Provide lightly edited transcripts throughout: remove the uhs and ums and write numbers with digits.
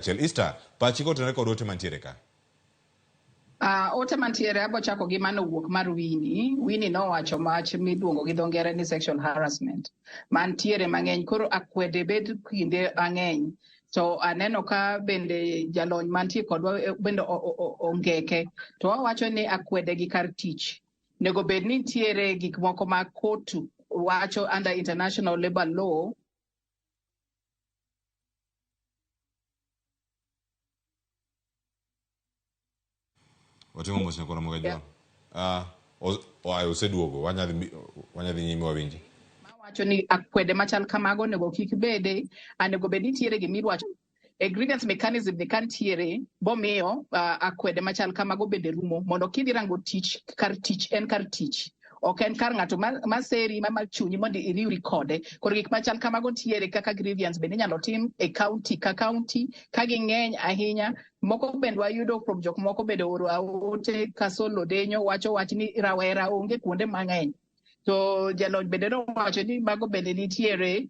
Achiel. Easter, pachi kotenore kod ote mantiere ka. Ote mantiere abo chako gi mano wuok mar Winnie. Winnie nowacho wach miluongo gi dho ngere ni sexual harassment mantiere mang'eny, koro akwede bed kinde mang'eny. To aneno ka bende jalony mantie kodwa bende ongeke. To wawacho ni akwede gi kar tich nego bed ni nitiere gik moko ma court wacho under international labor law. Watimo mos nyakora Moga Jwang'. Ah, oseduogo, wanyadhi nyime wawinji. Wacho ni akwede machal kamago onego kik bede, onego bed nitiere gimiwacho e grievance mechanism ni kantiere bomiyo akwede machal kamago bende rumo, mondo kidhi rango tich, kar tich en kar tich, ok en kar ng'ato ma seri ma chunyi mondo iriwri kode. Koro gik machal kamago ntiere kaka grievance bende inyalo tim e county ka county ka ging'eny ahinya. Moko bende wayudo kuom jok moko bende oro aote. Kasolo Odenyo wacho wach ni rawera onge kuonde mang'eny, to jalony bende nowacho ni mago bende nitiere.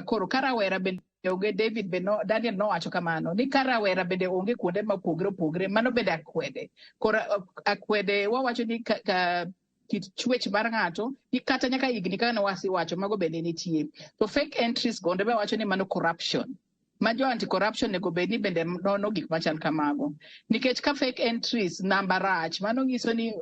Koro ka rawera bende onge, David be no, Daniel nowacho kamano ni ka rawera bende onge kuonde mopogre opogre, mano bende akwede. Koro akwede wawacho ni ka kit chwech mar ng'ato gi kata nyaka higni kaka newasiwacho, mago bende nitie. To fake entries gonde be wacho ni mano corruption ma jo anti corruption onego bed ni bende nono gik machal kamago, nikech ka fake entries namba rach, mano nyiso ni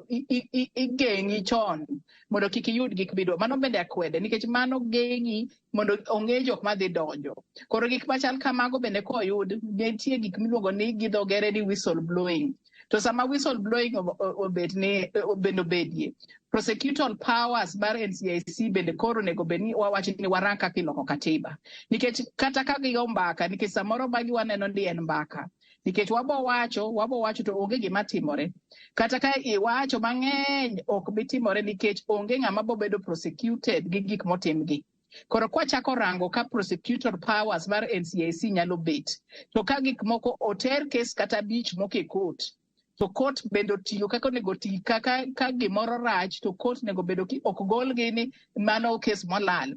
igeng'i chon mondo kik iyud gik midwaro. Mano bende akwede, nikech mano geng'i mondo ong'e jok madhi donjo. Koro gik machal kamago bende koyud, nitie gik miluongo ni gi dho ngere ni whistle blowing. To sama whistle blowing obet ni bende obedie prosecutorial powers mar NCIC bende koro onego bed ni wawacho ni warang kaka iloko katiba, nikech kata ka gigo mbaka, nikech samoro magi waneno ni en mbaka, nikech wabo wacho to onge gima timore. Kata ka iwacho mang'eny, ok bi timore, nikech onge ng'ama bo bedo prosecuted gi gik motimgi. Koro kwachako rango ka prosecutor powers mar NCIC nyalo bet, to ka gik moko oter kes kata 5 moko e court, to court bende otiyo kaka onego oti, kaka ka gimoro rach to court onego bedo ki ok golgi ni mano kes molal.